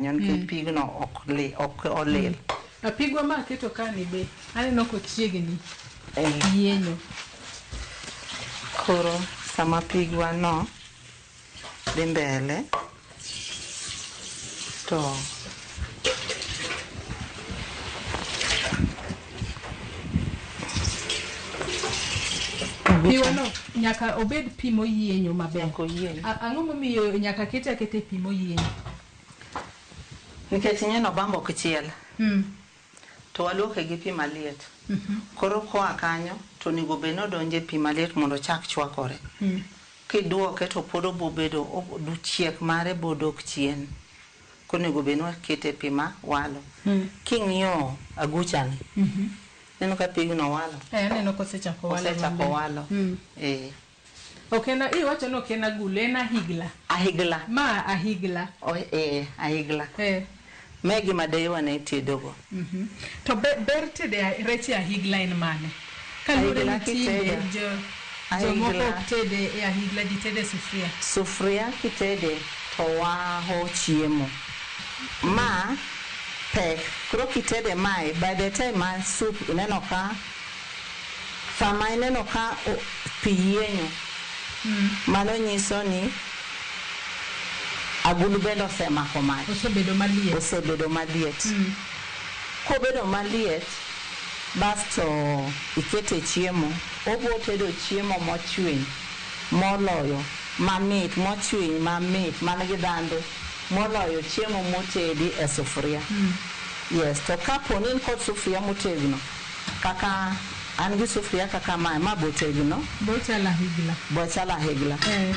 Nikech pigno ok li, ok olil. Apigwa ma aketo ka ni be aneno kochiegni Eh. yienyo. Koro sama pigwa no dhi mbele to Piwa no nyaka obed pi moyienyo maber. Nyaka oyieny. Ang'o momiyo nyaka kete aketa e pi moyienyo? Nikech ing'e ni obambo ok chiel. To waluoke gi pi maliet. Koro koa kanyo to onego bed ni odonjo e pi maliet mondo ochak chwakore. Kiduoke to pod obo bedo, chiek mare bo dok chien. Koro onego bed ni wakete e pi ma walo. King'iyo aguchani, ineno ka pigno walo? Eh, aneno kosechako walo Osechako maber. walo. Eh. Ok en, iwacho ni ok en agulu, en ahigla. Ahigla. Ma ahigla. O, eh, ahigla. Eh. Ma e gima deyewa ne tedogo. To ber tedo rech e ahigla en mane? Kaluwore Ahigla ni tinde kitedo. jomoko Ahigla. ok tede e ahigla, ji tede e sufria. Sufria kitede to waho chiemo. Ma pek. Koro kitede mae, by the time ma soup ineno ka Sama ineno ka pi yienyo, mano nyiso ni agulu bende osemako mach. Osebedo maliet. Osebedo maliet. Kobedo maliet, basto ikete chiemo, obo tedo chiemo mochwiny moloyo mamit, mochwiny mamit man gi ndhandhu moloyo chiemo motedi e sufuria. Yes, to kapo ni in kod sufuria motegno, Kaka an gi sufria kaka mae, ma botegno. Bochalo ahigla. Bochalo ahigla. Eh.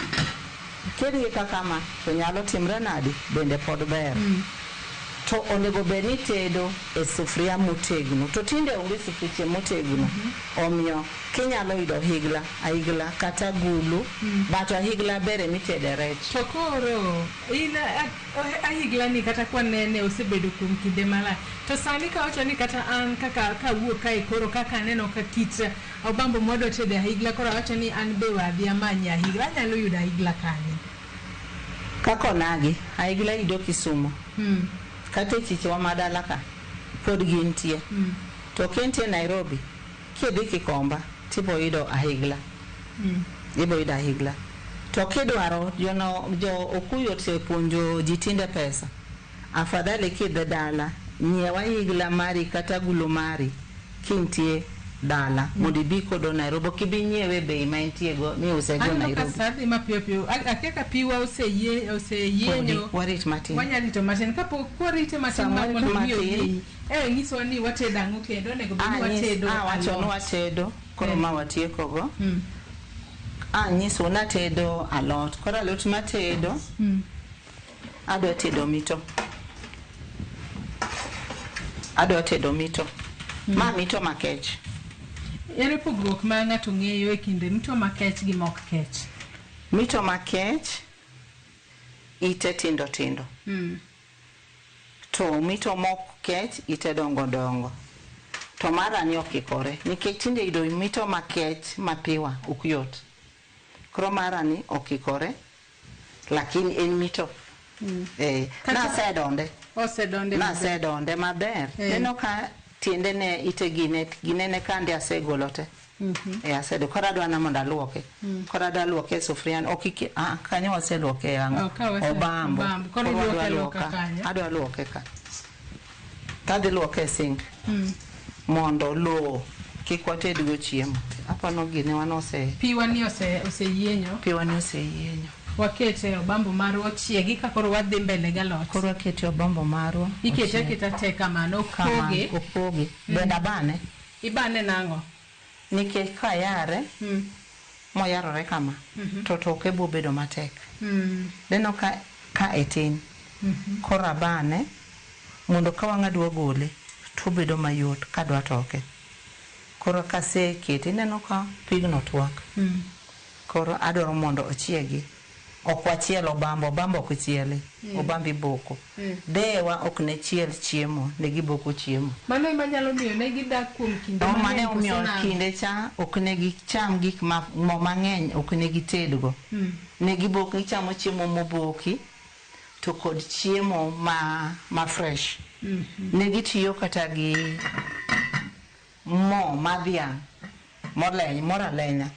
Ked gi kaka ma, to nyalo timre nadi? Bende pod ber. To onego bed ni itedo e sufria motegno. To tinde onge sufriche motegno. Omiyo kinyalo yudo ohigla, ahigla kata agulu, but ohigla ber emitede rech. To koro in Ahigla ni kata kwanene osebedo kuom kinde malach. To sani kawacho ni kata an kaka kawuok kae koro kaka aneno ka kit obambo mwadwa tedo e ahigla koro awacho ni an be we adhi amany ahigla anyalo yudo ahigla kanye? Kaka onagi, ahigla yudo Kisumo. Kata e chichewa ma dala ka pod gintie. To kintie Nairobi, Kidhi Kikomba tibo yudo ahigla. Ibo yudo ahigla. To kidwaro, jono, jo okuyu osepuonjo ji tinde pesa. Afadhali kidhi dala, nyiew ahigla mari kata agulu mari kintie dala mondo ibi kodo Nairobi. Ok ibi nyiewe e bei ma entie go, miuse go Aneno ka Nairobi. saa dhi mapiyo piyo. Akia ka piwa oseyie, oseyienyo. Podi, warit matin. Wanya rito matin. Kapok warite matin Sama ma warito mondo mi matin. oyienyi. Eh, nyisowa ni watedo ang'o kendo onego bed ni Ah, nyis- watedo ah, wacho ni alot. watedo koro Eh. ma watieko go. Ah, nyiso natedo alot. Koro alot matedo, adwa tedo mito. Adwa tedo mito. Ma mito makech. Ere pogruok ma ng'ato ng'eyo e kind mito makech gi mok kech? Mito makech ite tindo tindo. To mito mok kech ite dongo dongo. To mara ni okikore nikech tinde yudo mito makech mapiwa ok yot. Koro mara ni okikore lakini en mito. Eh, nasedonde. Osedonde maber. Nasedonde maber. Neno ka tiende ne ite gine ginene kande asegolo te. Eh, asedo. Koro adwa na mondo aluoke. Koro adwa luoke e sufria. Ok iki, ah, kanyo waseluoke e ang'o? Oh, ka wase- Obambo. obambo. Koro Koro iluoke adwa aluoka luoka. kanyo. Adwa luoke ka. Tadhi luoke e sink. Mondo lowo kik watedgo chiemo. Apano gine wan ose Piwa ni ose oseyienyo. piwa ni oseyienyo. Wakete obambo marwa ochiegi ka koro wadhi mbele galot. Koro wakete obambo marwa. Ikete ochieg. aketa te kamano, ok Kamano, poge. ok poge. Bende abane. Ibane nang'o? Nikech kayare moyarore kama to toke bo bedo matek. Neno ka ka e tin. Koro abane mondo ka wang' adwa gole to obedo mayot kadwa toke. Koro kasekete ineno ka pigno twak. Koro adwaro mondo ochiegi. Ok wachiel obambo, obambo ok chieli, obambo iboko. Deyewa ok ne chiel chiemo, ne giboko chiemo. Mano ema nyalo miyo ne gidak kuom kinde No, mano mang'eny emomiyo koso nang'o? kinde cha ok ne gicham gik ma mo mang'eny ok ne gitedgo. Ne giboko, gichamo chiemo moboki. to kod chiemo ma fresh. Ne gitiyo kata gi mo mar dhiang' moleny, mor alenya.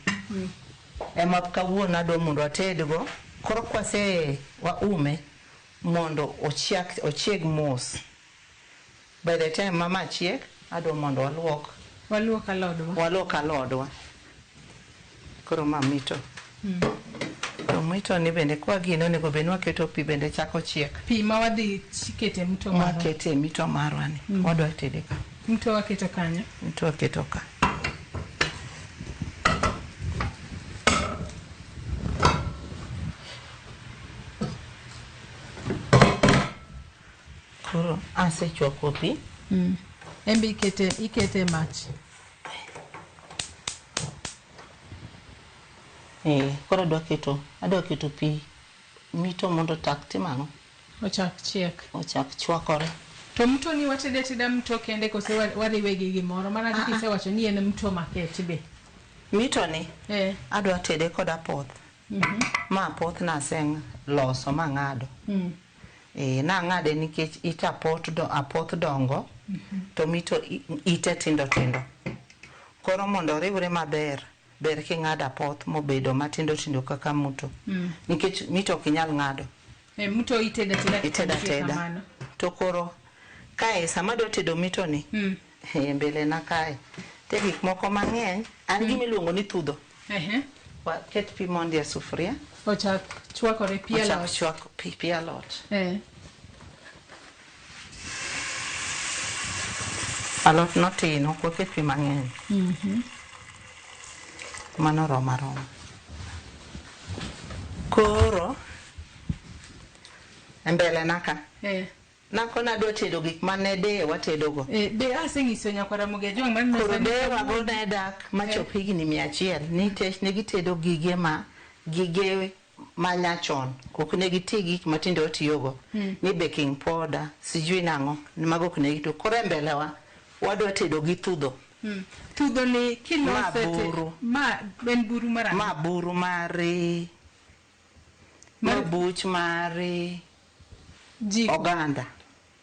Ema kawuono adwa mondo atedgo. Koro kwase waume mondo ochieg mos. By the time mama chiek, adwa mondo waluok. Waluok alodwa. Waluok alodwa. Koro ma mito. To mito ni bende kwa gino onego bed ni waketo pi bende chako chiek. Pi ma wadhi kete mto marwa. Wakete mito marwa ni. Wadwa tede ka. Mto waketo kanyo. Mto waketo ka. Koro asechwako pi. Embe ikete mach. Koro adwa keto pi mito mondo tak timang'o? Ochak chiek. Ochak chwakore. To mto ni watede ateda mto kende kose wariwe gi gimoro? Mana kaka isewacho ni en mto makech be. Mito ni adwa tede kod apoth. Ma apoth naseloso mang'ado. Nang'ade nikech it apoth dongo to mito ite tindo tindo. Koro mondo oriwre maber, ber king'ado apoth mobedo matindo tindo kaka mto. Nikech mito ok inyal ng'ado. Mto itedo ateda. Itedo ateda. To koro kae sama adwa tedo mito ni, mbele na kae, te gik moko mang'eny, an gima iluongo ni thudho. Waket pi mondi e sufuria. Ochak chwakore pi alot. Ochak chwako pi alot. Alot notin, ok waket pi mang'eny. Mano romo aroma. Koro e mbele na ka. Nakona adwa tedo gik mane deye watedogo. De aseng'iso nyakwar Ramogi Ajwang' mar Koro deyewa go ne dak machop higni 100 nikech ne gitedo gige ma nyachon. Ok ne giti gik matinde watiyogo. Ni baking powder, sijui nang'o, mago ok ne gitiyo. Koro e mbelewa wadwa tedo gi thudho. Thudho ni kilose ma en buru mar ang'o? Ma buru mar ma buch mar jiko. Oganda.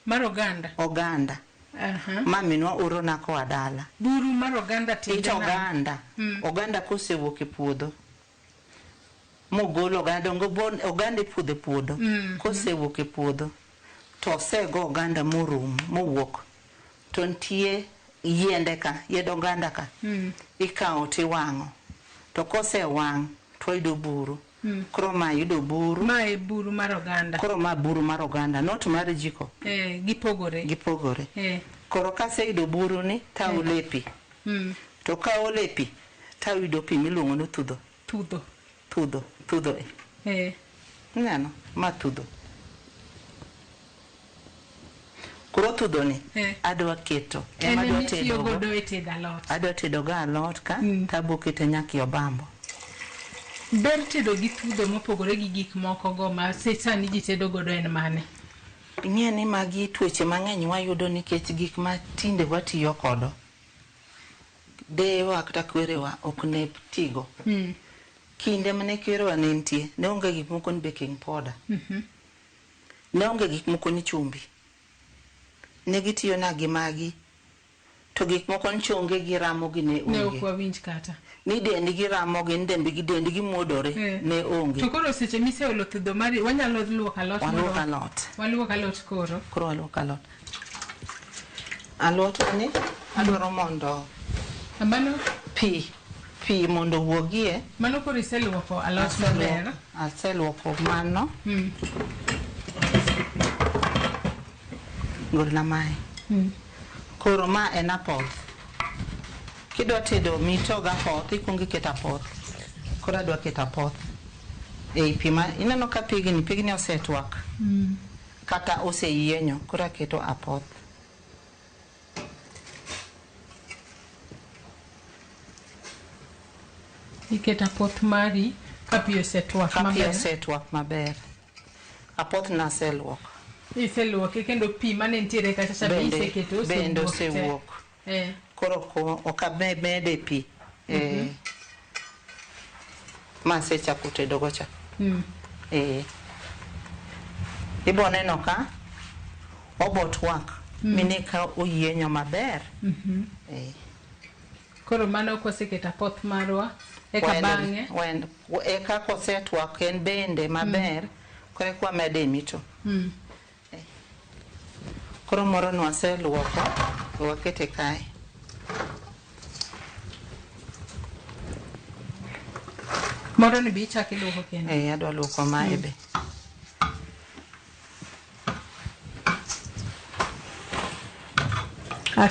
Mar oganda. Oganda. Ma minwa oro na koa dala. Buru mar oganda tiende It nang'o? oganda. Oganda kosewuok e puodho. Mogolo oganda, dongo bon, oganda e puodho e puodho. Kosewuok e puodho to osego oganda morumo, mowuok. To nitie yiende ka, yiend oganda ka. Ikawo tiwang'o. To kosewang' to wayudo buru. Koro ma yudo buru. Ma e buru mar oganda. Koro ma buru mar oganda, not mar jiko. Gipogore. Gipogore. Koro kaseyudo buru ni taole pi. To kaole pi tayudo pi miluongo ni thudho. Thudho. Thudho, thudho e. Ineno, ma thudho. Koro thudho ni adwa keto. Ema adwa tedo godo e tedo alot. Adwa tedo go alot ka, tabo kete nyaka e obambo. Ber tedo gi thudho mopogore gi gik moko go ma sani ji tedo godo en mane? Ing'e ni magi tuoche mang'eny wayudo nikech gik ma tinde watiyo kodo. Deyewa kata kwerewa ok ne tigo. Kinde mane kwerewa ne nitie, ne onge gik moko ni baking powder. Ne onge gik moko ni chumbi. Ne gitiyo na gi magi. To gik moko ni chonge gi ramo gi ne onge. Ne ok wawinj kata. Ni dendgi ramo gi, ni dendgi muodore, ne onge. To koro seche miseolo thudho mari, wanyalo luoko alot mondo Waluok alot. Waluok alot koro. Koro waluok alot. Alot ni adwaro mondo Mano pi mondo owuogie. Mano koro iseluoko alot maber. Aseluoko mano. Golna mae. Koro ma en apoth. Kidwa tedo mito gi apoth, ikuongo iketo apoth. Koro adwa keto apoth ei pi ma ineno ka pigni osetwak. Kata oseyienyo, koro aketo apoth. Iketo apoth mari ka pi osetwak Ka pi maber. osetwak maber. Apoth naseluoko. Iseluoke kendo pi mane nitiere kacha cha be iseketo, Bende osewuok te. osewuok. Koro ok amede pi. Ma asechako tedo go cha. Ibo neno ka obo twak. Mine ka oyienyo maber. Eh. Koro mano kwaseketo apoth marwa eka bang'e Eka kosetwak en bende maber, koro eka wamede mito. Koro moro nwaseluoko, wakete kae. Moro ni be ichako iluoko kendo. Eh, adwa luoko mae be.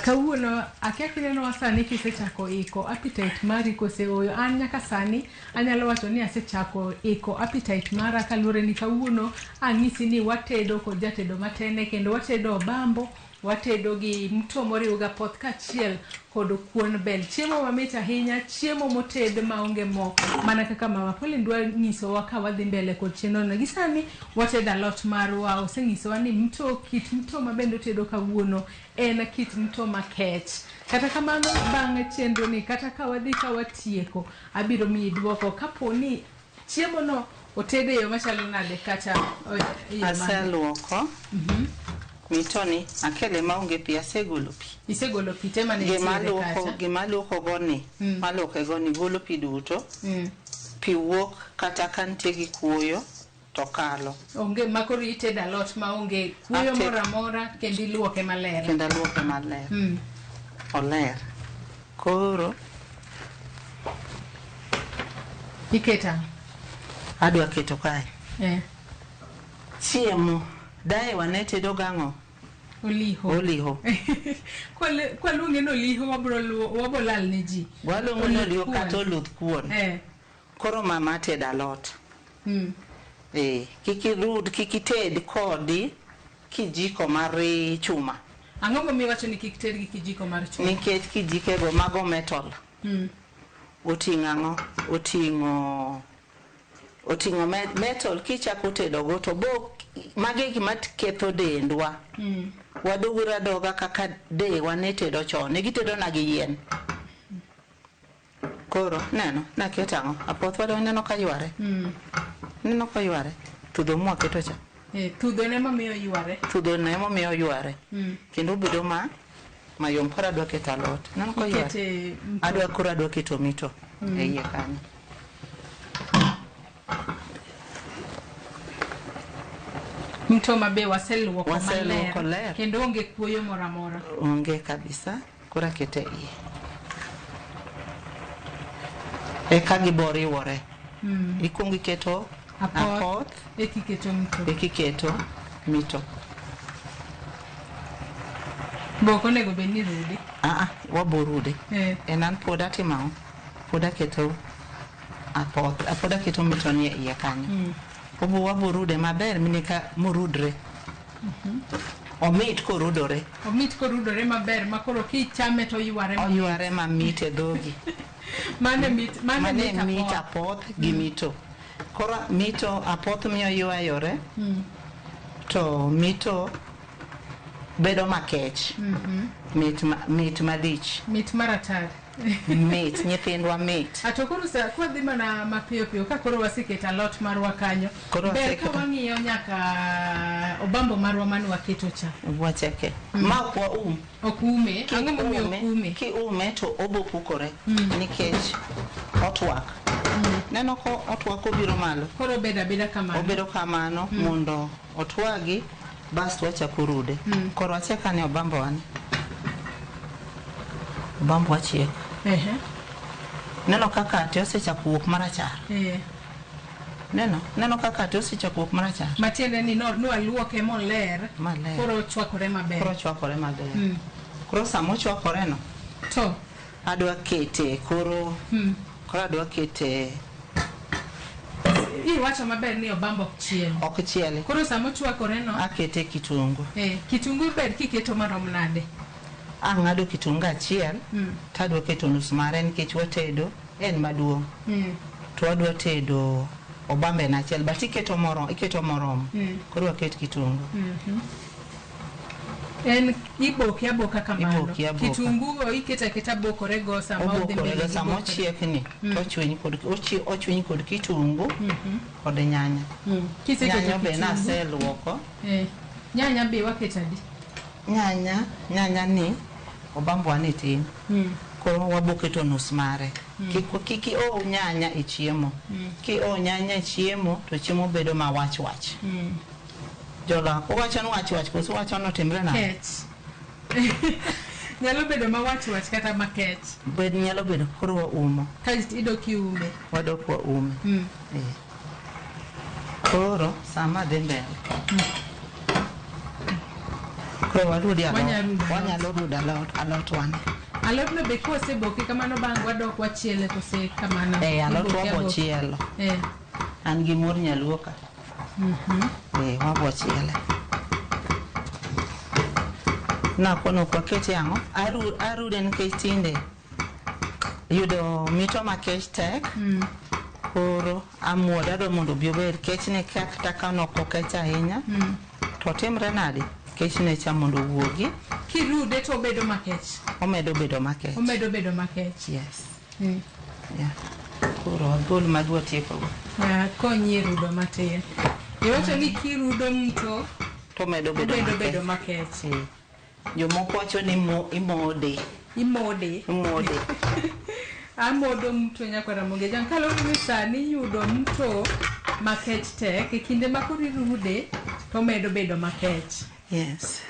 Kawuono akia kinenowa sani kisechako iko appetite mari kose ooyo. An nyaka sani anyalo wacho ni asechako iko appetite mara kaluwore ni kawuono ang'isi ni watedo kod jatedo matene kendo watedo obambo, watedo gi mto moriw gapoth kaachiel kod kuon bel. Chiemo mamit ahinya, chiemo moted maonge mo, mana kaka Mama Pauline dwa nyisowa ka wadhi mbele kod chenro no. Gi sani watedo alot marwa, osenyisowa ni mto, kit mto mabende otedo kawuono en kit mto makech. Kata kamano bang' chenro ni kata ka wadhi ka watieko, abiro miyi duoko kapo ni chiemo no oted e yo machalo nade kata e yo mane. Aseluoko. Mito ni akele maonge pi, asegolo pi. Isegolo pi te mane nitiere kacha. Gima luoko go ni, maluoke go ni golo pi duto. Pi wuok kata ka nitie gi kuoyo to kalo. Onge ma koro itedo alot maonge kuoyo moro amora kendo iluoke maler. Kendo aluoke maler. Oler. Koro Iketo ang'o? Adwa keto kae. Chiemo. Daewa ne tedo gang'o? Oliho. Oliho. Kwaluonge ni oliho wabro lal ne ji. Waluonge ni oliho kata oluth kuon. Koro mama tedo alot. Kik irud, kik ited kodi kijiko mar chuma. Ang'o momiyo iwacho ni kik ted gi kijiko mar chuma? Nikech kijikego mago metal. Oting'o ang'o? Oting'o metal kichako tedo go to bo magi e gima ketho dendwa. Wadogore adoga kaka dewa ne tedo chon. Ne gitedo na gi yien. Koro neno, naketo ang'o? Apoth wado neno ka yware. Neno ka yware. Thudho mwaketo cha. Thudho ne momiyo yware. Thudho ne momiyo yware. Kendo obedo ma mayom. Koro adwa keto alot. Neno ka yware. Ikete mto. Koro adwa keto mito e iye kanyo. Mto mabe waseluoko Waseluoko maler. ler. Kendo onge kuoyo moro amora. Onge kabisa. Koro akete iye. Eka gibo riwore. Ikuongo iketo apoth, eka iketo mto. Eka iketo mito. Bo ok onego bed ni rude. Wabo rude. En an pod atimo ang'o? Pod aketo apoth, pod aketo mito ni e iye kanyo. Obo wabo rude maber mine ka morudre. Omit korudore. Omit korudore maber ma koro kichame to oyware mamit. Oyware mamit e dhogi. Mane mit, mane Mane mit mit apoth. apoth gi mito. Koro mito apoth miyo ywayore. To mito bedo makech. Mit mit malich. Mit maratari. Mit, nyithindwa mit. Ato koro sa kwadhi mana mapiyo piyo ka koro waseketo alot marwa kanyo. Koro Ber ka waseketo. wang'iyo nyaka obambo marwa mane waketo cha. Wacheke. Ma ok waum. Ok ume. Ang'o momiyo ok ume? Kiume to obo pukore. Nikech otwak. Neno ko otwak obiro malo. Koro obedo abeda kamano. Obedo kamano mondo otwagi bas wachako rude. Koro achek ane obambo ane. Obambo achiek. Neno kaka ati osechako wuok marachar. Neno, neno kaka ati osechako wuok marachar. Matiende ni no aluoke moler. Maler. Koro ochwakore maber. Koro ochwakore maber. Koro sama ochwakore no, To. adwa kete koro. Koro adwa kete. Iwacho maber ni obambo ok chiel. Ok chiel. Koro sama ochwakore no, akete kitungu. Kitungu ber kiketo marom nade? Ang'ado kitungu achiel, to adwa keto nus mare nikech watedo en maduong'. To adwa tedo obambe en achiel, but iketo moromo, iketo moromo. Koro waket kitungu. En iboke aboka kamano. Iboke aboka. Kitungu go iketo aketa bokore go sama odhi Obokore mbele go gi sama bokore. ochiekni to ochwiny kod ochwiny kod kitungu kod nyanya. Kiseketo Nyanya be kitungu. naseluoko. Nyanya be waketo adi? Nyanya ni obambo ni tin. Koro waboketo nus mare. Kik iol nyanya e chiemo. Kiol nyanya e chiemo to chiemo bedo ma wach wach. Jolak uwacho ni wach wach koso uwacho ni otimre nade? Kech. Nyalo bedo ma wach wach kata makech. Bed nyalo bedo koro waumo. Kaeto idok iume. Wadok waume. Koro sama dhi mbele. Koro warudi alot. Wanyalo rudo alot. Wanyalo rudo alot wani. Alot no be koseboke kamano bang' wadok wachiele kose kamano. Alot Iboke wabo aboka. chielo. An gi mor nyaluo ka. Wabo chiele. Nakono ok wakete ang'o? Arude nikech tinde yudo mito makech tek. Koro amuode adwa mondo obi obed kechne kata ka ok okech ahinya. To timre nade? Kechne cha mondo owuogi. Kirude to obedo makech. Omedo bedo makech. Omedo bedo makech. Yes. Yeah. Koro wagol magi watiekogo. Konyi e rudo matin. Iwacho ni kirudo mto To omedo bedo omedo makech. bedo makech. Jomoko wacho ni imode. Imode. Imode. Amodo mto nyakwara Ramogi Ajwang'. Kaluwore ni sani yudo mto makech tek, e kinde ma koro irude to omedo bedo makech. Yes.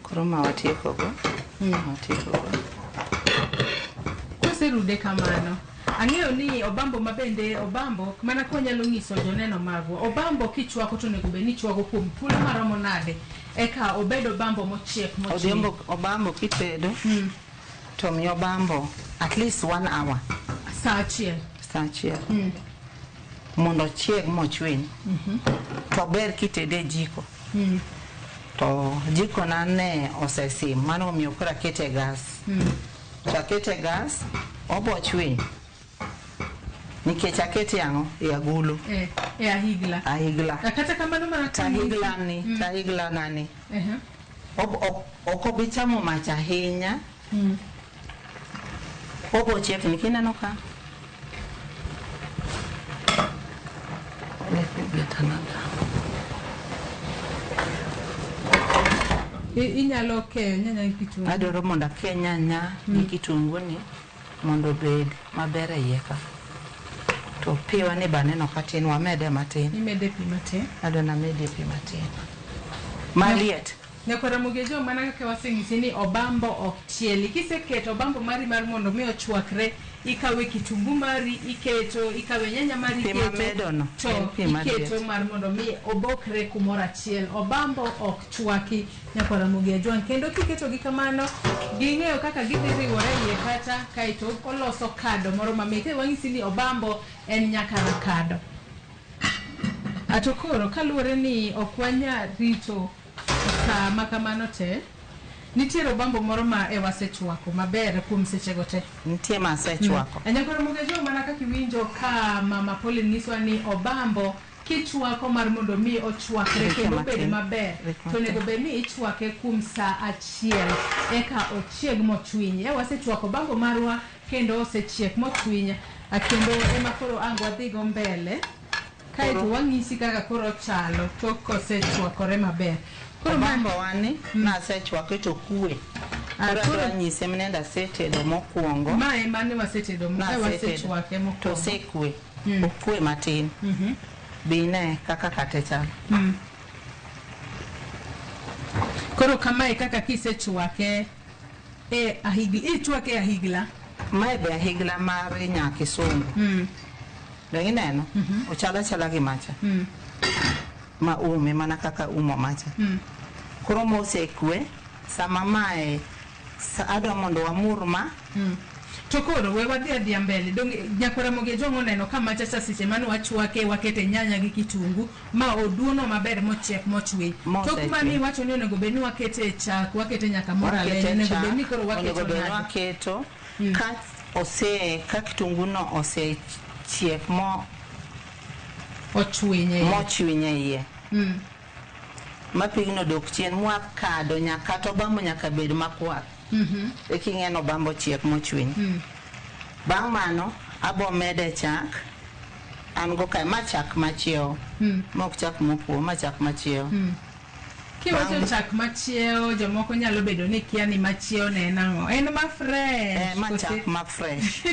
Koro ma watiekogo. Watiekogo. Koserude kamano, ang'eyo ni obambo ma bende obambo mana ka wanyalo nyiso joneno magwa, obambo kichwako to onego bed ni ichwako kuom thuolo maromo nade eka obed obambo mochiek mochiek. Odhiambo obambo kitedo to mi obambo at least 1 hour. Saa achiel. Saa achiel. Mondo ochieg mochwiny. To ber kitede e jiko. To jiko na ne osesim, mano omiyo koro akete e gas. To akete e gas, obo chwiny. Nikech akete ang'o? E agulu. E ahigla. Ahigla. Kata kamano mana Ta ahigla ni, ta ahigla nani. Ok obi chamo mach ahinya. Obo chiek ni kineno ka. Let me get another. Inyalo keyo nyanya gi kitungu. Adwaro mondo ake nyanya gi kitungu ni mondo obed maber e iye ka. To piwa ni be aneno ka tin, wamede matin. Imede pi matin. Adwa namedie pi matin. Maliet. Nyakwar Ramogi Ajwang' mana kaka waseng'isi ni obambo ok chieli. Kiseketo obambo mari mar mondo mi ochwakre, ikawe kitungu mari iketo, ikawe nyanya mari Pi iketo, mamedono, to en pi maliet. iketo mar mondo mi obokre kumoro achiel. Obambo ok chwaki, Nyakwar Ramogi Ajwang'. Kendo kiketo gi kamano, ging'eyo kaka gidhi riwore iye kacha, kaeto oloso kado moro mamit. Wang'isi ni obambo en nyaka kado. Ato koro kaluwore ni ok wanyal rito saa ma kamano te, nitiere obambo moro ma e wasechwako maber kuom sechego te. Nitie ma asechwako. Nyakwar Ramogi Ajwang' mana kaka iwinjo ka Mama Pauline nyiswa ni obambo kichwako mar mondo mi ochwakre Rite kendo obed matin. maber, Rite to onego matin. bed ni ichwake kuom saa achiel eka ochieg mochwiny. Wasechwako obambo marwa kendo osechiek mochwiny, kendo ema koro ang' wadhigo mbele. Kaeto wang'isi kaka koro chalo tok kosechwakore maber. Koro ma Obambo wani nasechwake to kwe. Koro adwa nyise minende asetedo mokwongo. Ma ema ne wasetedo, wasechwake mokwongo. To osekwe. Okwe matin. Bi ine kaka kate chalo. Koro kamae kaka kisechwake e ahigla, ichwake e ahigla. Mae be ahigla mar nya Kisungu. Donge ineno? Ochalo achala gi macha. Ma ume mana kaka umo macha. Koro mosekwe, sama mae, adwa mondo wamur ma. To koro we wadhi adhiya mbele. Donge Nyakwar Ramogi Ajwang' oneno ka macha cha seche mane wachwake wakete nyanya gi kitungu ma oduono maber mochiek mochwiny. Mosechiek. Tok mani iwacho ni onego bed ni wakete chak, wakete nyaka moro Wakete aleny. Onego chak, bed ni koro waketo onego bed ni nade? waketo ka kitungu no osechiek mo Ochwiny e iye. Mochwiny e iye. Ma pigno dok chien mwa kado nyaka to obambo nyaka bed makwar. Eka ing'e ni obambo ochiek mochwiny. Bang' mano abo mede chak. An go kae ma chak machiewo. Ma ok chak mopuo, ma chak machiewo. Kiwacho chak machiewo, jomoko nyalo bedo ni kia ni machiewo ne en ang'o. En ma fresh. Eh, ma chak ma fresh.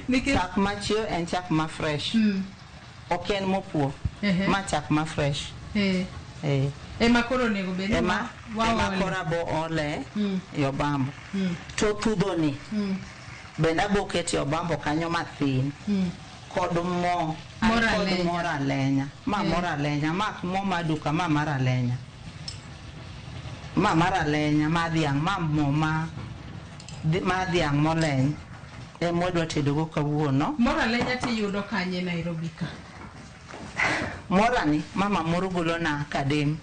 Nikech Chak machiewo en chak ma fresh. Ok en mopuo. Ma chak ma fresh. Eh. Ema koro onego bed ni Ema ema waole. koro abo ole e obambo. To thudho ni bende abo keto e obambo kanyo mathin. Kod mo. An Mor kod alenya. mor alenya. Ma mor alenya. Ma ok mo mar duka, ma mar alenya. Ma mar alenya, ma dhiang', ma mo ma ma dhiang' moleny. Ema wadwa tedogo kawuono. Mor alenya tiyudo kanye Nairobi ka? Morani, mama moro golona kadem.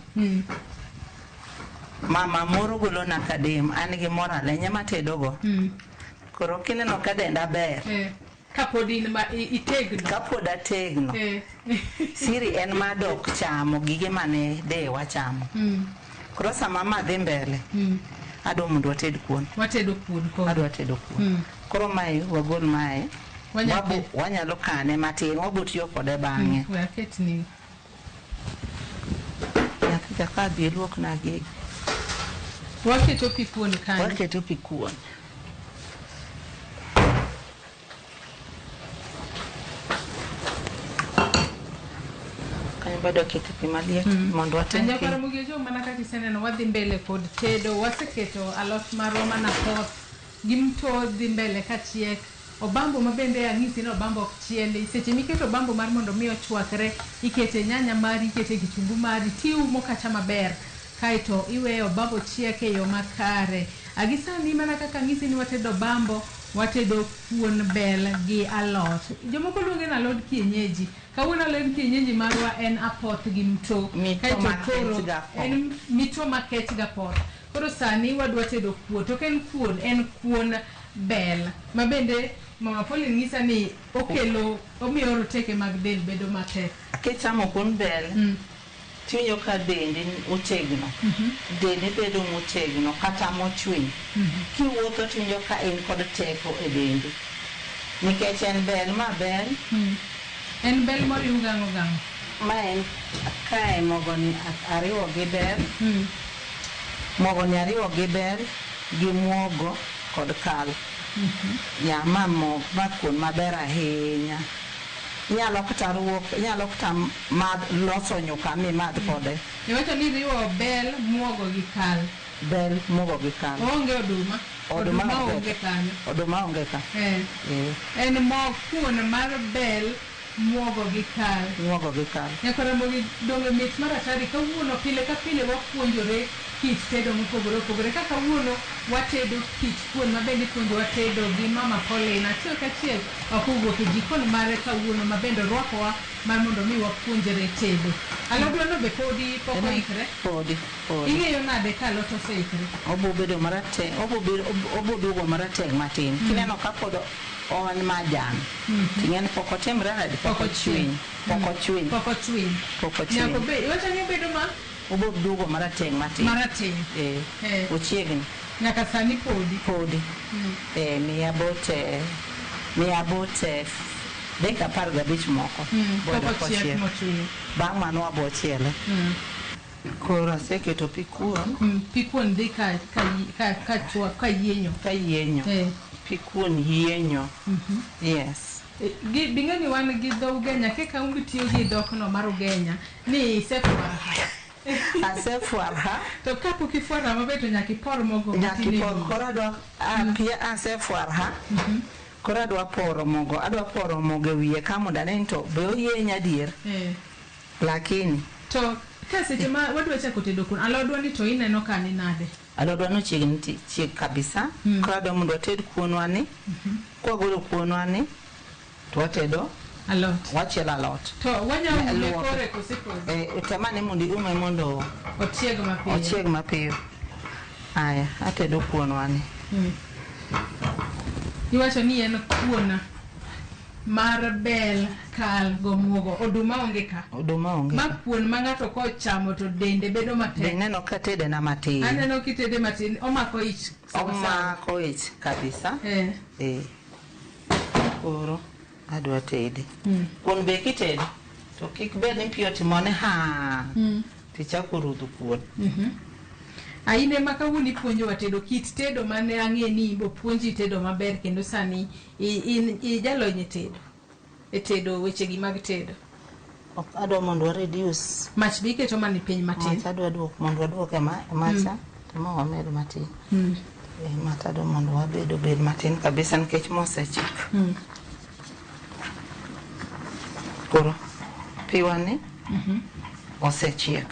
Mama moro golona kadem, an gi mor alenya matedogo. Koro kineno ka denda ber. Kapod in ma itegno. Kapod ategno. Siri en madok chamo gige mane dewa chamo. Koro sama ma dhi mbele, adwa mondo wated kuon. Watedo kuon koro. Adwa tedo kuon. Koro mae wagol mae. Wanyalo kane matin, wabo tiyo kode bang'e. We aketni. Nyathi cha ka dhi luokna gigi. Waketo pi kuon kanyo. Waketo pi kuon. Kanyo bado waketo pi maliet mondo watem Anja pi. Karamogi Ojwang' mana kaka iseneno wadhi mbele kod tedo. Waseketo alot marwa mana apoth gi mto dhi mbele kachiek. Obambo ma bende ang'isi ni obambo ok chieli. Seche miketo obambo mar mondo mi ochwakre, ikete nyanya mari, ikete kitungu mari, tiumo kacha maber. Kaeto iweyo obambo chiek e yo makare. Agi sani mana kaka ang'isi ni watedo obambo, watedo kuon bel gi alot. Jomoko luonge ni alod kienyeji. Kawuono alod kienyeji marwa en apoth gi mto. Mito Kaeto makech koro gi apoth. en mito makech gi apoth. Koro sani wadwa tedo kuon, to ok en kuon, en kuon bel. Ma bende Mama Pauline nyisa ni okelo, omiyo roteke mag del bedo matek. Kichamo kuon bel, tiwinjo ka dendi otegno. Dendi bedo motegno kata mochwiny. Kiwuotho tiwinjo ka in kod teko e dendi. Nikech en bel ma bel. En bel moriw gang'o gang'o? Ma en kae mogo ni ariwo gi bel. Mogo ni ariwo gi bel gi muogo kod kal. Ya ma mo ma kuon maber ahinya. Inyalo kata ruok, inyalo kata madh loso nyuka mimadh kode. Iwacho ni riwo bel, muogo gi kal. Bel, muogo gi kal. Onge oduma. Oduma Oduma onge. onge kanyo. Oduma onge ka. En mo kuon mar bel, muogo gi kal. Muogo gi kal. Nyakaramogi donge mit mar atari kawuono pile ka pile wapuonjore kit tedo mopogore opogore. Kaka kawuono watedo kit kuon ma bende ipuonjowa tedo gi Mama Pauline. Achiel kachiel ok owuok e jikon mare kawuono ma bende orwakowa mar mondo mi wapuonjre tedo. Alodwa no be podi pok oikre? Podi, podi. Ing'eyo nade ka alot oseikre? Obo bedo marateng', obo bedo, obo duogo marateng' matin. Kineno ka pod on majan. Ting'e ni pok otimre nade? Pok ochwiny. Pok ochwiny. Pok ochwiny. Pok ochwiny. Nyaka obed, iwacho ni obedo ma? Obo duogo marateng' matin. Marateng'. Ochiegni. Nyaka sani podi. Podi. Miya but, miya but, dakika 15 moko. Pok Bodo ochiek kochiek. mochwiny. Bang' mano wabo chiele. Koro aseketo pi kuon. Pi kuon dhi ka yienyo. Ka yienyo. Pi kuon yienyo. Yes. Bing'e ni wan gi dho Ugenya, kaka umbi tiyo gi dhokno mar Ugenya, ni isefwara. Asefwara. To kapok ifwara maber to nyaka ipor mogo Nyaka matin e ipor. wiye. Koro adwa, pia asefwara. Koro adwa poro mogo, adwa poro mogo e wiye ka mondo ane ni to be oyieny adier. Lakini. To ka seche ma wadwa chako tedo kuon, alodwa ni to ineno ka ni nade? Alodwa no chiegni chiek kabisa. Koro adwa mondo wated kuonwa ni. Kwagolo kuonwa ni, to watedo alot. Wachielo alot. To wanyalo ume Luoke. kore kose podi? Temane mondo iume mondo ochieg mapiyo. Ochieg mapiyo. Aya, atedo kuonwa ni. Iwacho ni en kuon mar bel, kal gomuogo. Oduma onge ka. Oduma onge. Ma kuon ma ng'ato kochamo to dende bedo matek. Be ineno ka tede na matin. Aneno kitede matin, omako ich sawa sawa. Omako ich kabisa. Eh. Eh. Koro adwa tede. Kuon be kitedo to kik bed ni pi otimone ha. Tichako rudho kuon. Aine ma kawuono ipuonjowa tedo kit tedo mane ang'e ni imbe opuonji tedo maber kendo sani in ijalony e tedo. E tedo wechegi mag tedo. Ok adwa mondo wa reduce. Mach be iketo mana piny matin. Mach adwa duok mondo waduok e macha to ma wamed matin. Mach adwa mondo wabed obed matin kabisa nikech mosechiek. Koro piwani osechiek.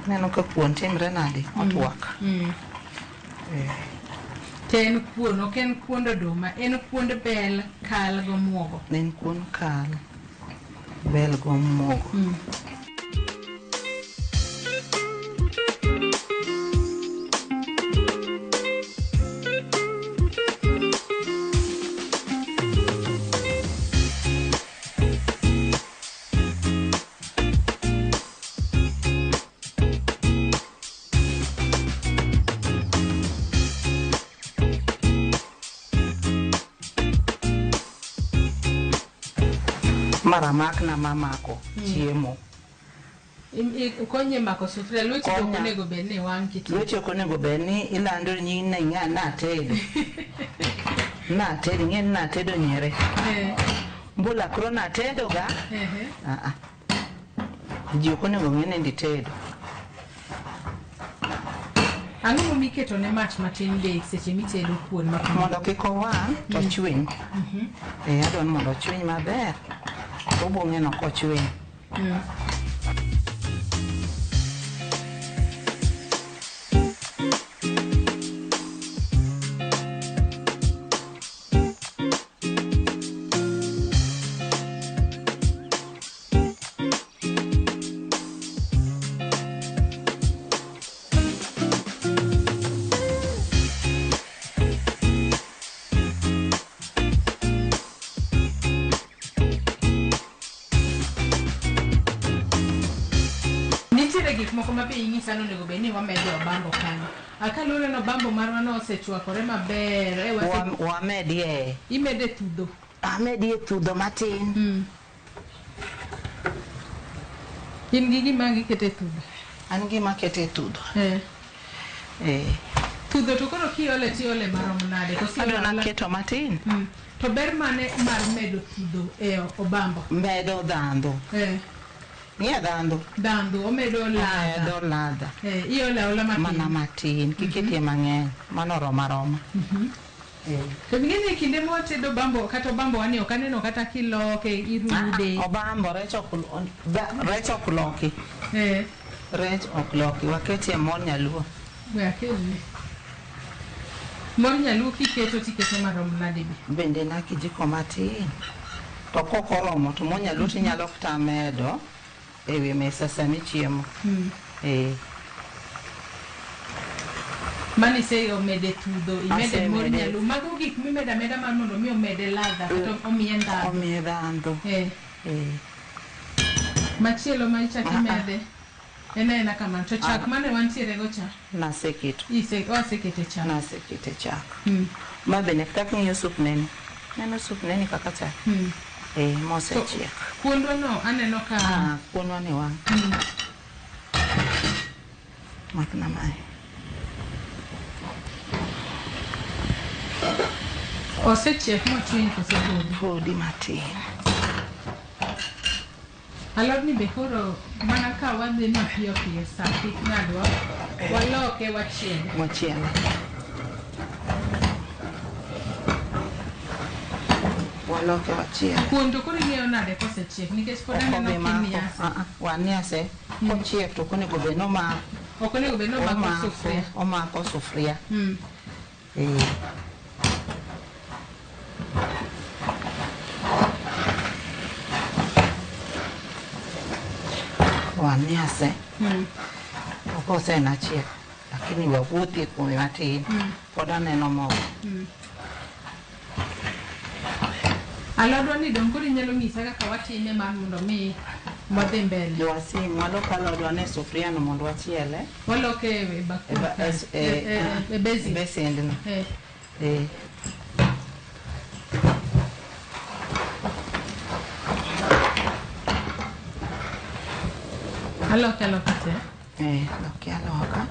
Aneno ka kuon timre nade? Otwak. To en kuon, ok en kuond oduma, en kuond bel, kal gomuogo. En kuon kal, bel gomuogo. Maramakna mamako chiemo. Konye mako sufuria, lweti ok onego bed ni wang' kitedo. Lweti ok onego bed ni ilando ni ng'a natedo. Natedo, ing'e ni natedo nyere. Mbula koro natedo ga. Ji ok onego ng'e ni nditedo. Ang'o momiyo iketo ne mach matin be seche mitedo kuon ma kama? Mondo kik owang' to chwiny. Adwa ni mondo ochwiny maber. Obo ng'eno kochwiny. Nitiere gik moko ma be inyisa ni onego bed ni wamedo obambo kanyo. Kaluwore ni obambo marwa no osechwakore maber. Wamedie. Imede thudho. Amedie thudho matin. In gi gima ikete thudho? An gima akete thudho. Thudho to koro kiole tiole marom nade? Adwa naketo matin. To ber mane mar medo thudho e obambo? Medo dhandho. Ng'e dhandho. Dhandho, omedo ladha. Omedo ladha. Iole aola matin. Mana matin, kik iketie mang'eny. Mano oromo aroma. To ing'e ni kinde mwatedo obambo, kata obambo wani ok aneno kata kiloke, irude. Obambo, rech ok loki. Rech ok loki. Waketie mor nyaluo. We akelni. Mor nyaluo kiketo tiketo marom nade be? Bende na kijiko matin. To kok oromo to mor nyaluo tinyalo kata medo ewi mesa sama ichiemo. Mano iseomede thudho, imede mor nyaluo. Mago gik mimedo ameda mar mondo mi omede ladha kata omiye ndhandhu. Omiye ndhandhu. Machielo ma ichako imede en aena kamano. To chak mane wantiere go cha? Naseketo. Wasekete chak. Nasekete chak. Ma bende kaka ing'iyo sup neni. Neno sup neni kaka chak. Mosechiek. Kuondwa no aneno ka kuondwa ni wang'. Makna mae. Osechiek mochwiny koso podi? Podi matin. Alodni be koro mana ka wadhi mapiyo piyo sa kik ng'adwa, waloke wachiele. Wachiele. Waloke wachiele. Kuon to koro ing'eyo nade kosechiek nikech pod aneno kiniase. Waniase. Kochiek to ok onego bed ni omako. Ok onego bed ni omako sufuria. Omako sufuria. Waniase. Ok osenachiek, lakini wawuothie kuome matin. Pod aneno mogo. Alodwa ni dong' koro inyalo nyisa kaka watime mar mondo mi wadhi mbele. Wasim walok alodwa ne sufuria no mondo wachiele. Waloke e bakul. E E basin. besendno. Eh. Eh. Aloke aloka te. Eh, loke aloka.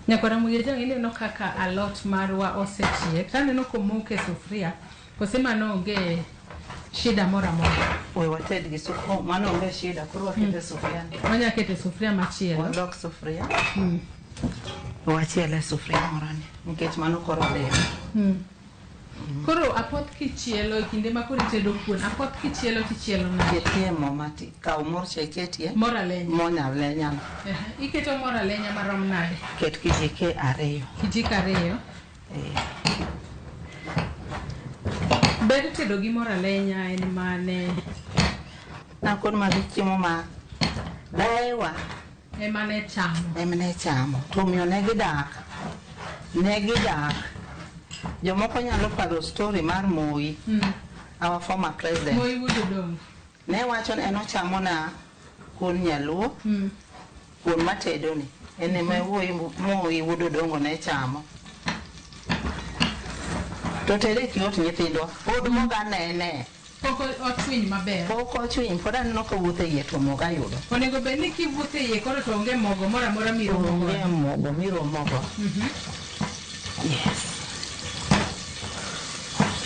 Nyakwara Mugeja ineno kaka alot marwa osechiek. Taneno komoke e sufuria. Kose mano onge shida moro amora. We wated gi sufuria. Mano onge shida, koro wakete e sufuria. Wanya keto e sufuria machielo. Walok sufuria. Wachiele e sufuria moro ni. Nikech mano koro odhiyo. Koro apoth kichielo e kinde ma koro itedo kuon, apoth kichielo tichielo nade? Ketie mo mati. Kaw mor cha iketie. Mor alenya. Mo nyalenya no. Ehe. Iketo mor alenya marom nade? Ket kijike ariyo. Kijiko ariyo. Eh. Ber tedo gi mor alenya en mane? Nakon magi chiemo ma daewa Ema ne chamo. ema ne chamo. To omiyo ne gidak. Ne gidak. Jomoko nyalo paro story mar Moi, our former president. Moi wuod Odongo. Ne wacho ni en ochamo na kuon nyaluo, kuon matedo ni. En ema wuoyi Moi wuod Odongo ne chamo. To tere kiot nyithindwa, pod moga nene. Pok ochwiny maber. Pok ochwiny, pod aneno ka wuotho e iye to moga yudo. Onego bed ni kiwuotho e iye koro to onge mogo moro amora miromo Onge godo. mogo miromogo. Yes.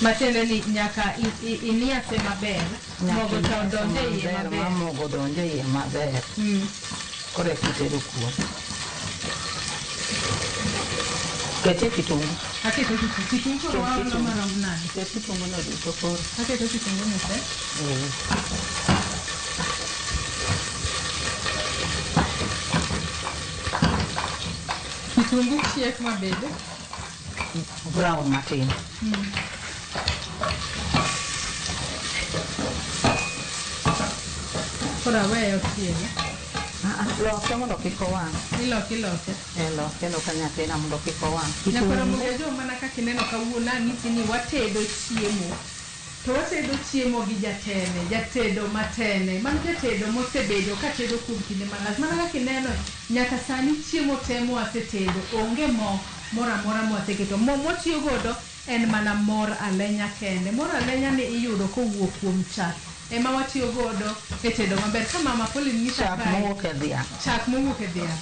Matiende ni nyaka iniase maber. Mogo to odonj e iye Maber, ma maber. mogo donjo e iye maber. Koro eka itedo kuon. Ketie kitungu. Aketo kitungu. Kitungu koro Ket waolo kitungu. marom nade? Ket kitungu no duto koro. Aketo kitungu no te. Eh. Kitungu chiek mabed. Brown matin. Koro aweye ochiegi. Ah, ah, loke mondo kik owang'. Iloke iloke. Eh, loke loka nyathina mondo kik owang'. Nyakwara Kitungu. Mugejo mana kaka ineno kawuono ang'isi ni watedo chiemo. To watedo chiemo gi jatene, jatedo matene. Mano jatedo mosebedo katedo kuom kinde malach. Mana kaka ineno, nyaka sani chiemo te mwasetedo, onge mo moro amora mwaseketo. Mo mwatiyo godo en mana mor alenya kende. Mor alenya ni iyudo kowuok kuom chak. Ema watiyo godo e tedo maber. Ka Mama Pauline nyisa Chak kae, mowuok e dhiang'. chak mowuok e dhiang'.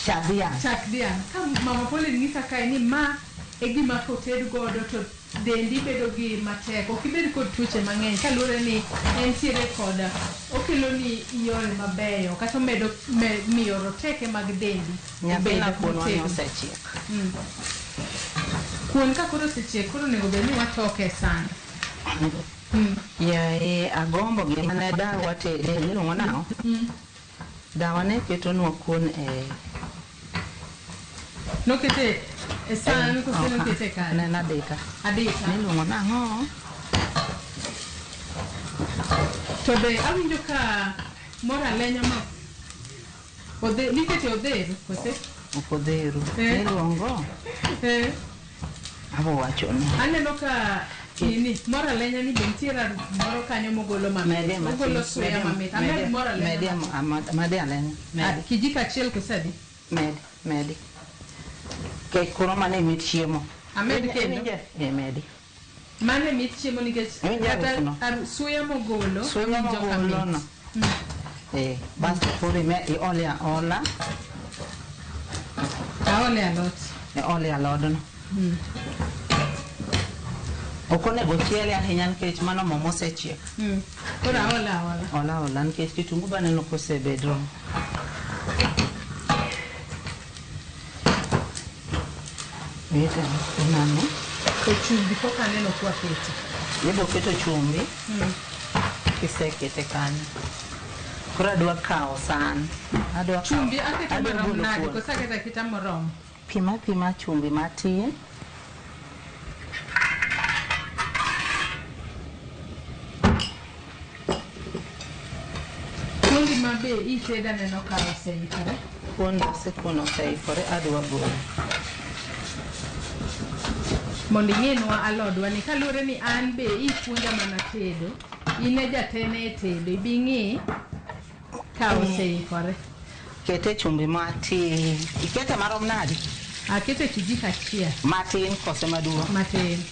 Cha dhiang'. Chak dhiang'. Ka Mama Pauline nyisa kae ni ma e gima koted godo to dendi bedo gi matek, ok ibed kod tuoche mang'eny kaluwore ni entiere kod okelo ni yore mabeyo kata omedo miyo roteke mag dendi Nyathina bedo kuonwa ni motegno. osechiek. Kuon ka koro osechiek koro onego bed ni watoke e san. Yaye, agombo gima ne dawa tede, iluongo nang'o? Dawa ne ketonwa kuon e Nokete e san koso Ok, nokete e kare? Ne en adita. Adita. Niluongo nang'o? To be awinjo ka mor alenya ma odhe nikete odheru kose? Ok odheru. Eh. Niluongo? Eh. Abo wachoni. Aneno ka nini mor alenya ni be nitiere harufu moro kanyo mogolo mamit. Medie matin. Ogolo suya mamit. Amed mor alenya. Medie matin. mede alenya. Ah, Medi. kijiko achiel kose adi? Medi. Medi. Kech koro mano e mit chiemo. Amed kendo? Iwinje? Eh, medi. Mano e mit chiemo nikech Iwinjo kata harufuno? suya mogolo Suya winjo ka mogolo mit. no. Eh, basto koro iole aola. Aole alot. Iole alodno. Ok onego chiele ahinya nikech mano mo mosechiek. Koro aole aola. Ola ola nikech kitungu be aneno kosebedo. Wete nano. To chumbi pok aneno kwa kete. Ibo keto chumbi. Kisekete kanyo. Koro adwa kawo san. Adwa kawo. Chumbi aketo adwa marom golo nade kuon. koso aketo aketa moromo? Pima pima chumbi matin. Kuondi ma be itedo aneno ka oseikore. Kuon osekuon oseikore adwa golo. Mondo ing'enwa alodwa ni kaluwore ni an be ipuonja mana tedo, in e jatene e tedo, ibi ing'i ka oseikore. Kete chumbi matin. Ikete marom nadi? Akete kijiko achiel. Matin kose maduong'? Matin.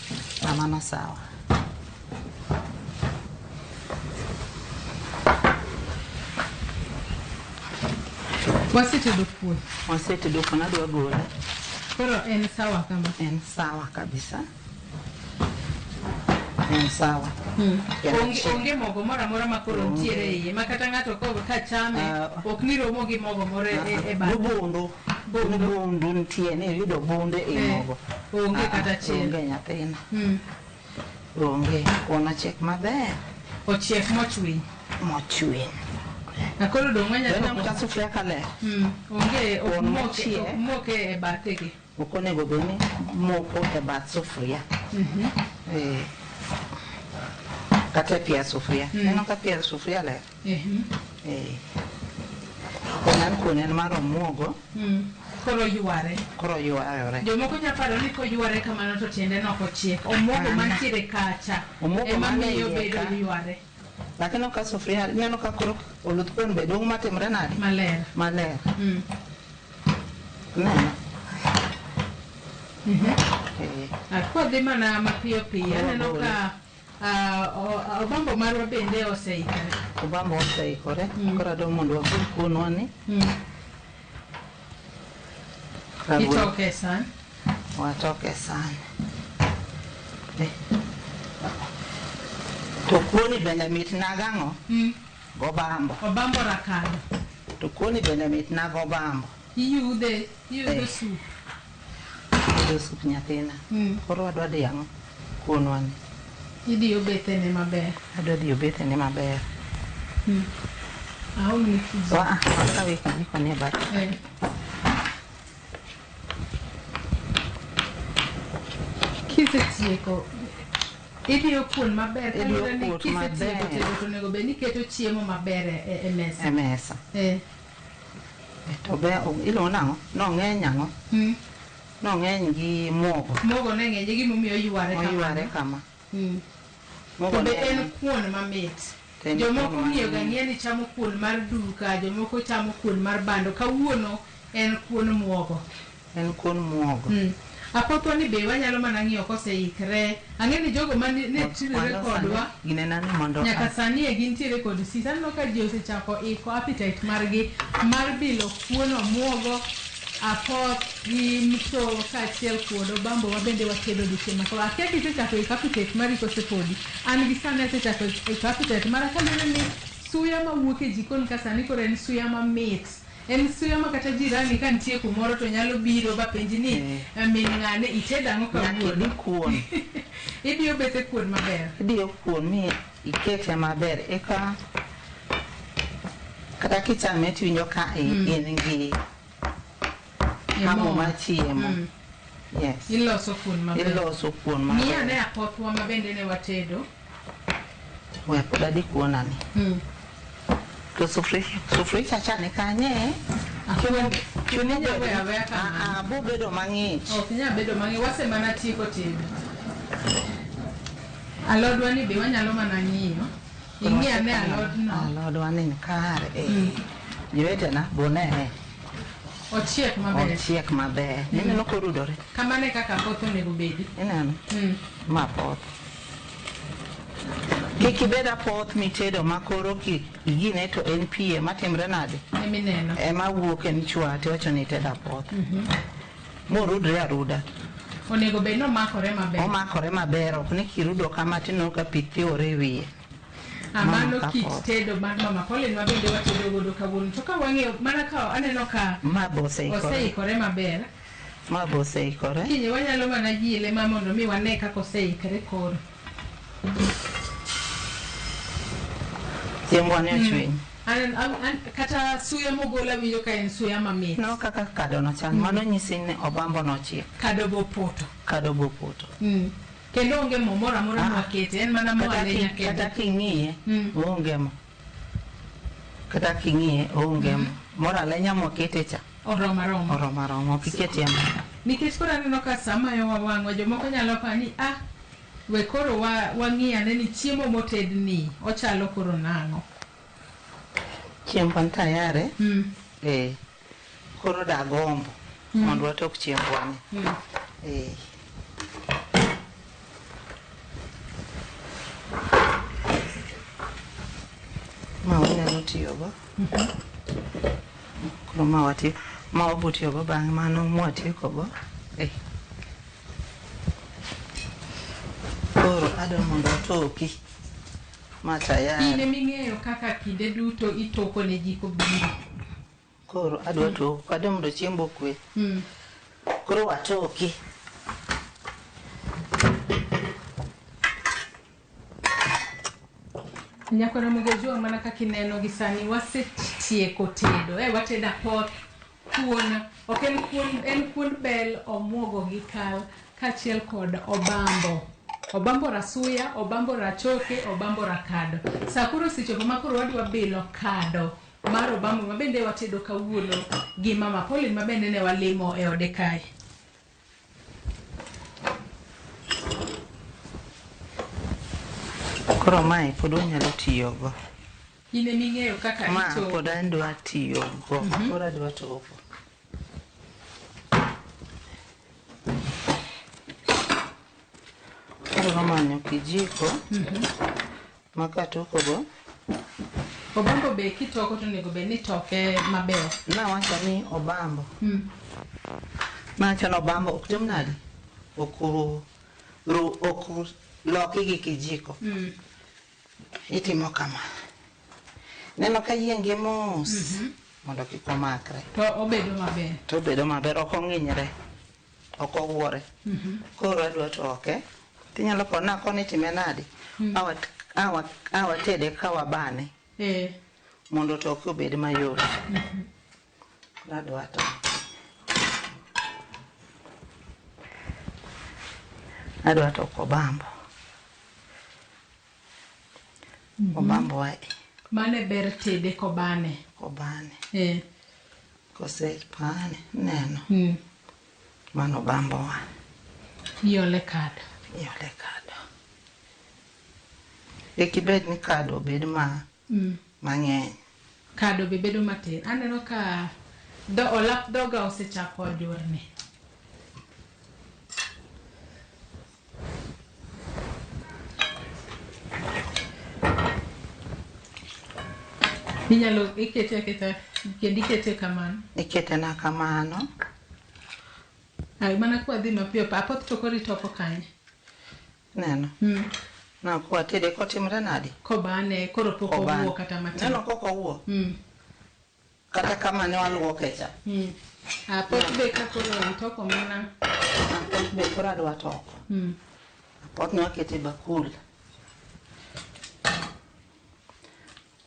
Mano sawa. Wasetedo kuon. Wasetedo kuon, adwa gole. Koro en sawa kama? En sawa kabisa. En sawa. Onge mogo moro amora ma koro nitiere e iye, ma kata ng'ato ka chame ok ni romo gi mogo moro e bathe. Bundu. Bundu nitie, ni iyudo bunde e mogo. Onge kata achiel. Onge nyathina. Onge. Kuon ochiek maber. Ochiek mochwiny. Mochwiny. Koro dong' wanyalo Neno ka sufuria ka ler. Onge, ok moke e bathe gi. Ok onego bed ni moko e bath sufuria. Kata e pier sufuria. Neno ka pier sufuria ler. Kuon en mar omuogo. Koro yware. Koro ywayore. Jomoko nyalo paro ni koyware kamano to tiende no ok ochiek. Omuogo mantiere kacha ema miyo bedo yware. Lakini ka sufuria neno ka koro oluth kuon be dong' matimre nade? Maler. Maler. Neno. Kwadhi mana mapiyo piyo, aneno ka obambo marwa bende oseikore. Obambo oseikore. Koro adwa mondo wagol kuonwa ni. Itoke e san. Watoke e san. To kuoni bende mit na gang'o? Gobambo. Obambo rakado. To kuoni bende mit na gobambo. Iyudhe sup. Iyudo sup nyathina. Koro adwa dhi ang'o? Kuonwa ni. Idiyo bethene maber. Adwa diyo bethene maber. Aomni kijiko. Akawe kijiko ni e bathe. Kisetieko idiyo kuon maber kaluwore ni kisetieko tedo to onego bed ni iketo chiemo maber e mesa. E mesa. To be iluongo nang'o? Nong'eny ang'o? Nong'eny gi muogo. Muogo ne ng'eny e gimomiyo oyware kama. Oyware kama. To be en kuon mamit. Jomoko ong'iyo ga ng'eya ni chamo kuon mar duka, jomoko chamo kuon mar bando. Kawuono en kuon muogo. En kuon muogo. Apothwa ni be wanyalo mana ng'iyo koseikre. Ang'e ni jogo mane nitiere kodwa nyaka sani e gintiere kod sisa. Aneno ka ji osechako iko appetite margi mar bilo kuon omuogo, apoth gi mto kaachiel kod obambo ma bende watedo odiochieng' ma kawuono. Akia kisechako iko appetite mari kose podi. An gi sani asechako iko appetite mara kaluwore ni suya mawuok e jikon ka sani koro en suya mamit. En suya ma kata jirani ka nitie kumoro to nyalo biro ba penji ni min ng'ane itedo ang'o kawuono. Nyaka idi kuon. Ibiyo bethe kuon maber. Ibiyo kuon mi ikete maber eka kata kichame tiwinjo ka in gi hamu mar chiemo. Yes. Iloso kuon maber. Iloso kuon maber. Ng'i ane apothwa ma bende ne watedo. We pod adi kuonani. To sufuria cha ni kanye? Bo bedo mang'ich. Ok nyal bedo mang'ich, wasemana tieko tedo. Alodwa ni be wanyalo mana ng'iyo. Ing'i ane alodno. Alodwa ni kare. Jowetena bonene. Ochiek maber. Ochiek maber. Ineno korudore. Kamano e kaka apoth onego bedi. Ineno? Ma apoth. Kik ibed apoth mitedo ma koro igine to en pie matimre nade? Emineno. Ema wuok en chwa tiwacho ni itedo apoth. Morudre aruda. Onego bed ni omakore maber. Omakore maber, ok ni kirudo kama tineno ka pi thiwore e wiye. Mano kit tedo mar Mama Pauline ma bende watedo godo kawuono. To ka wang'iyo mana ka aneno ka ma be oseikore maber. Ma be oseikore. Kinyi wanyalo mana yile ma mondo mi wane kaka oseikore koro. Chiembwa ni ochwiny. Kata suya mogol awinjo ka en suya mamit. No kaka kado no chal. Mano nyisi ni obambo nochiek. Kado bopoto. Kado bopoto. Kendo onge mo moro amora mwakete, en mana mo alenya kende. Kata king'iye, onge mo. Kata king'iye, onge mo. Moro alenya mwakete cha, Oromo aroma. Oromo aroma, ok iketie Nikech koro aneno ka sama yowa wang'wa, jomoko nyalo paro ni ah, we koro wang'i ane ni chiemo motedni ochalo koro nang'o. Chiembwa ni tayari. Koro dagombo mondo watok chiembwa ni. Ma wanyalo tiyogo. Koro ma wati ma wabo tiyogo bang'e mano mwatiekogo. Koro adwa mondo otoki ma tayari. In eming'eyo kaka kinde duto itoko ne ji kobiro. Koro adwa toko, adwa mondo chiemba okwe. Koro watoki. Nyako Ramogi Ojwang' mana kaka ineno gi sani wasetieko tedo. Watedo apoth, kuon, ok en kuon, en kuond bel, omuogo gi kal kaachiel kod obambo. Obambo rasuya, obambo rachoke, obambo rakado. Sa koro osechopo ma koro wadwa bilo kado mar obambo ma bende watedo kawuono gi Mama Pauline ma bende ne walimo e ode kae. Koro mae pod wanyalo tiyogo. In eming'eyo kaka Ma itoko. pod adwa tiyogo. Koro adwa toko. Adwa manyo kijiko ma katokogo. Obambo be kitoko to onego bed ni itoke maber. Nawacho ni obambo. Nawacho ni obambo ok tim nade? Ok loki gi kijiko. Itimo kama. Neno ka yienge mos mondo kik omakre. To obedo maber. To obedo maber, ok ong'inyre. Ok owuore. Koro adwa toke. Tinyalo kona koni itime nade? Awatede ka wabane. Mondo toke obed mayot. Adwa toke. Adwa toko obambo. Obambo wa. Mane ber tede kobane. Kobane. Kosepane, neno. Mano obambo wa. Iole kado. Iole kado. Kik ibed ni kado obed mang'eny. Kado be bedo matin. Aneno ka olap dhoga osechako jurni. Inyalo ikete aketa kendo ikete kamano. Ikete na kamano. Ai, mana kwa dhi mapiyo pa apoth to koro itoko kanye? Neno. Na kwa tede kotimre nade? Kobane koro pok owuo kata matin. Neno kok owuo. Kata kama ne waluoke cha. Apoth be ka koro itoko mana. Apoth be koro adwa toko. Apoth ne wakete bakul.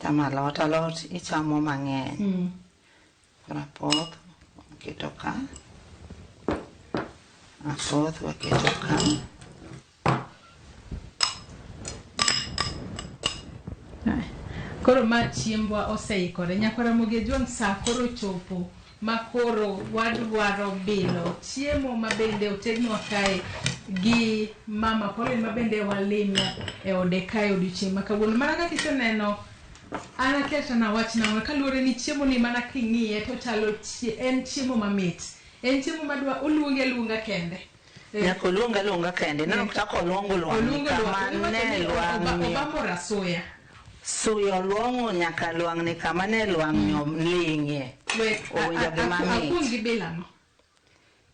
Chamo alot, alot ichamo mang'eny. Koro apoth waketo ka. Apoth waketo ka. Koro ma chiembwa oseikore. Nyako Ramogi Ojwang' sa koro chopo ma koro wadwaro bilo chiemo ma bende otednwa kae gi Mama Pauline ma bende walimo e ode kae odiochieng' ma kawuono. Mana kaka iseneno, an akia kata nawach nang'o kaluwore ni chiemo ni mana king'iye to chalo en chiemo mamit. En chiemo madwa oluongi aluonga kende. Nyaka oluong aluonga kende. Neno kata koluongo lwang'ni kama ne lwang'ni. Obambo rasuya. Suya oluongo nyaka lwang'ni kama ne lwang'ni ling'ie. Owinjo gima mit. Akuong gi bilano.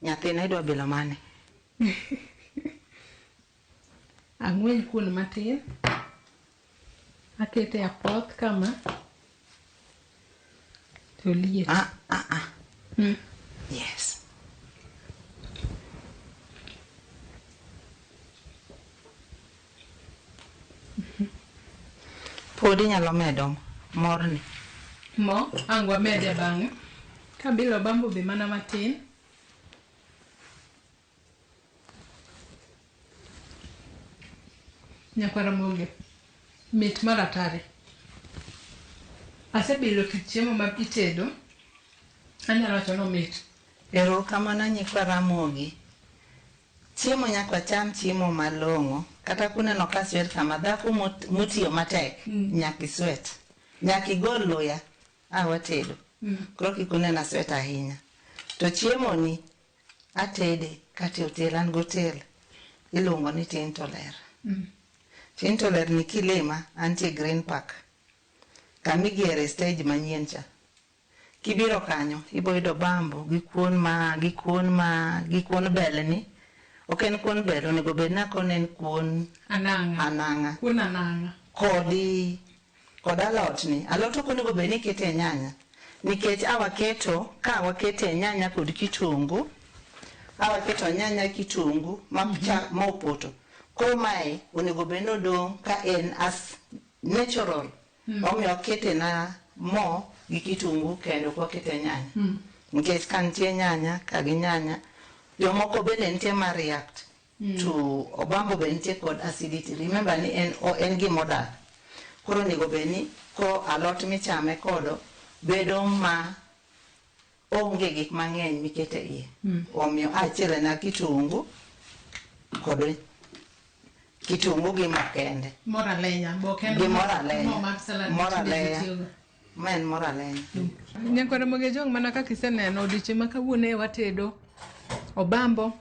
Nyathina idwa bilo mane? Ang'wen kuon matin. Akete apoth kama. To liet. Yes. Pod inyalo medo morni. Mo, ang' wamede bang'e. Kabilo obambo be mana matin. Nyakwa Ramogi, mit mar atari. Asebilo kit chiemo ma itedo. Anyalo wacho ni omit. Erokamano nyikwa Ramogi. Chiemo nyaka wacham chiemo malong'o. Kata kuneno ka sweat kama dhako motiyo matek nyaka iswet. Nyaka igol luya a watedo. Koro kik unena sweat ahinya. To chiemo ni atede kata e otel an gotel iluongo ni Tin to Ler. Tin to Ler ni kilima antie Green Park. Kamigere stage manyien cha. Kibiro kanyo ibo yudo bambo gi kuon ma gi kuon ma gi kuon bel ni. Ok en kuon bel onego bed ni akone en kuon Anang'a. anang'a. Kuon anang'a. Kodi kod alot ni. Alot ok onego bed ni ikete nyanya. Nikech awaketo ka wakete nyanya kod kitungu, awaketo nyanya kitungu ma cha ma opoto. Koro mae onego bed ni odong' ka en as natural. Omiyo akete na mo gi kitungu kendo ok wakete nyanya. Nikech ka nitie nyanya ka gi nyanya, jomoko bende nitie ma react to obambo be nitie kod acidity. Remember ni en en gimodak. Koro onego bed ni ko alot michame kodo bedo ma onge gik mang'eny mikete iye. Omiyo achiele na kitungu kod kitungu gi mo kende. Mor alenya. Bo ok en Gi mor alenya. mo mar salad Mor matinde alenya. ji tiyogo. Ma en mor alenya. Nyakwar Ramogi Ojwang' mana kaka iseneno odiochieng' ma kawuono e watedo obambo,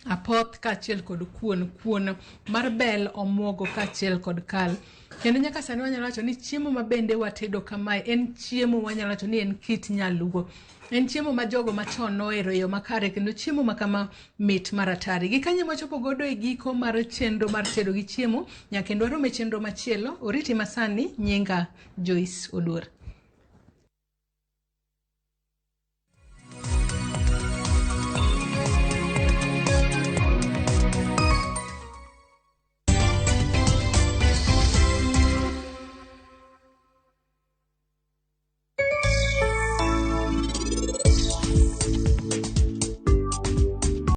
apoth kaachiel kod kuon, kuon mar bel, omuogo kaachiel kod kal. Kendo nyaka sani wanyalo wacho ni chiemo ma bende watedo kamae en chiemo wanyalo wacho ni en kit nyaluo. En chiemo ma jogo machon nohero e yo makare kendo chiemo ma kama mit mar atari. Gi kanyo wachopo godo e giko mar chenro mar tedo gi chiemo nyaka kendo warom e chenro machielo. Oriti masani nyinga Joyce Oduor.